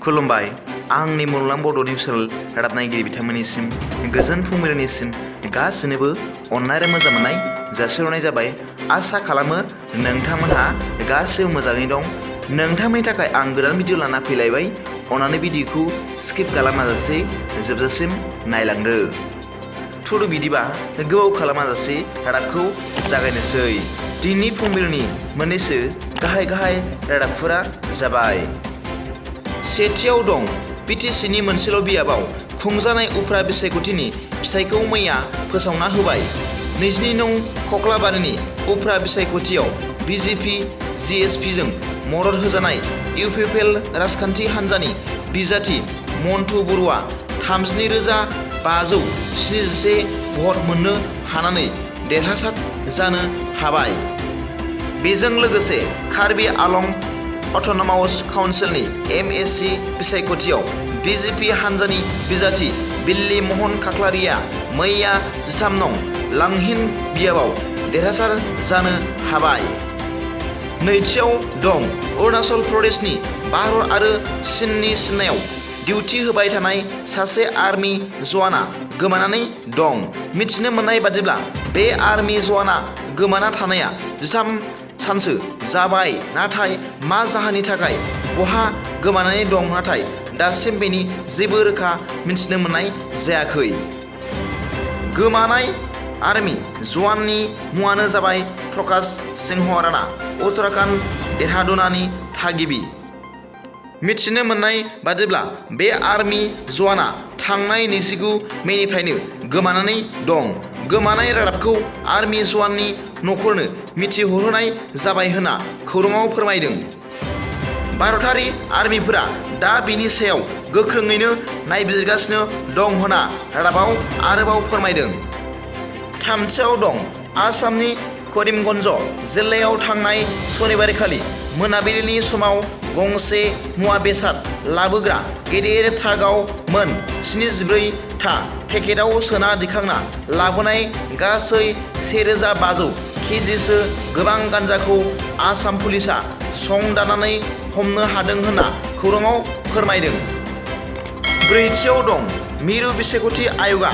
खुलुमबाय आंनि मुलुगनां बड' निउसनेल रादाब नायगिरि बिथांमोननिसिम गोजोन फुंबिलिनिसिम गासिनोबो अननाय आरो मोजां मोननाय जासिहरनाय जाबाय। आसा खालामो नोंथांमोनहा गासिबो मोजाङै दं। नोंथांमोननि थाखाय आं गोदान भिडिअ लाना फैलायबाय। अन्नानै भिडिअखौ स्किप खालामाजासे जोबजासिम नायलांदो। थुदो बिदिबा गोबाव खालामाजासे रादाबखौ जागायनोसै। दिनै फुंबिलिनि मोननैसो गाहाय रादाबफोरा जाबाय। सेथियाव दं बिटिसिनि मोनसेल' बियाबाव खुंजानाय उफ्रा बिसायख'थिनि फिथाइखौ मैया फोसावना होबाय। 22 नं खख्लाबारिनि उफ्रा बिसायख'थियाव बिजेपि जिएसपिजों मदद होजानाय UPPL राजखान्थि हान्जानि बिजाथि मन्टु बर'आ 32,571 भट मोननो हानानै देरहासार जानो हाबाय। बेजों लोगोसे कार्बि आलं अट'नमास काउन्सिलनि MSC बिसायख'थियाव बिजेपि हान्जानि बिजाथि बिल्ली महन खाख्लारिया मैया 13 नं लांहिन बियाबाव देरहासार जानो हाबाय। नैथियाव दं अरुणाचल प्रदेशनि भारत आरो चीननि सिमनायाव डिउटि होबाय थानाय सासे आर्मि जवाना गोमानानै दं। मिथिनो मोननाय बादिब्ला बे आर्मि जवाना गोमाना थानाया 13 सानसो जाबाय, नाथाय मा जाहोननि थाखाय बहा गोमानानै दं नाथाय दासिम बेनि जेबो रोखा मिथिनो मोननाय जायाखै। गोमानाय आर्मि जवाननि मुङानो जाबाय प्रकाश सिंह राणा, उत्तराखन्ड देहरादुननि थागिबि। मिथिनो मोननाय बादिब्ला बे आर्मि जवाना थांनाय 29 मेनिफ्रायनो गोमानानै दं। गोमानाय रादाबखौ आर्मि जवाननि न'खरनो मिथिहरहोनाय जाबाय होनना खौराङाव फोरमायदों। भारतारि आर्मिफोरा दा बेनि सायाव गोख्रोङैनो नायबिजिरगासिनो दं होनना रादाबाव आरोबाव फोरमायदों। थामथियाव दं आसामनि करिमगन्ज जिल्लायाव थांनाय सनिबारखालि मोनाबिलिनि समाव गंसे मुवा बेसाद लाबोग्रा गेदेर ट्राकआव मोन 74 था पेकेटाव सोना दिखांना लाबोनाय गासै 1,500 केजिसो गोबां गान्जाखौ आसाम पुलिसा संदाननानै हमनो हादों होनना खौराङाव फोरमायदों। ब्रैथियाव दं मिरु बिसायख'थि आय'गआ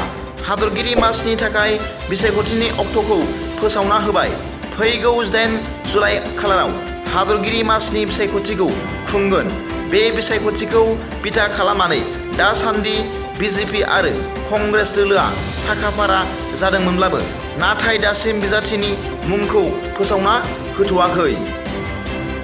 हादरगिरि मासिनि थाखाय बिसायख'थिनि अक्ट'खौ फोसावना होबाय। फैगौ 8 जुलाइ खालाराव हादरगिरि मासिनि बिसायख'थिखौ खुंगोन। बे बिसायख'थिखौ बिथा खालामनानै दासान्दि बिजेपि आरो कंग्रेस दोलोआ साखाफारा जादोंमोनब्लाबो नाथाय दासिम बिजाथिनि मुंखौ फोसावना होथ'वाखै।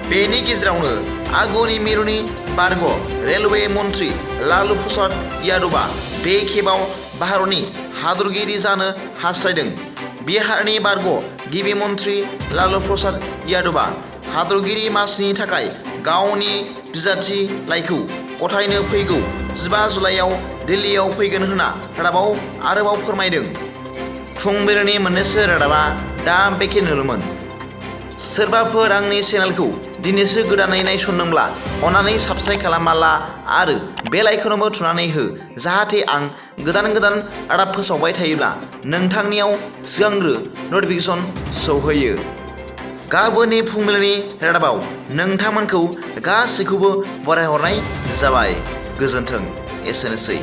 बेनि गेजेरावनो आगुनि मिरुनि बारग' रेलवे मन्त्रि लालु प्रसाद यादवआ बे खेबाव भारतनि हादरगिरि जानो हास्थायदों। बिहारनि बारग' गिबि मन्त्रि लालु प्रसाद यादवआ हादरगिरि मासिनि थाखाय गावनि बिजाथि लाइखौ गथायनो फैगौ 15 जुलाइआव दिल्लीयाव फैगोन होनना रादाबाव आरोबाव फोरमायदों। फुंबिलिनि मोननैसो रादाबा दा बेखिनिल'मोन। सोरबाफोर आंनि चेनेलखौ दिनैसो गोदानै नायसनदोंब्ला अन्नानै साबस्क्राइब खालामना ला आरो बेल आइकनआवबो थुनानै हो, जाहाथे आं गोदान रादाब फोसावबाय थायोब्ला नोंथांनियाव सिगांग्रो नटिफिकेसन सौहैयो। गाबोननि फुंबिलिनि रादाबाव नोंथांमोनखौ गासैखौबो बरायहरनाय जाबाय। गोजोन्थों। एसेनोसै।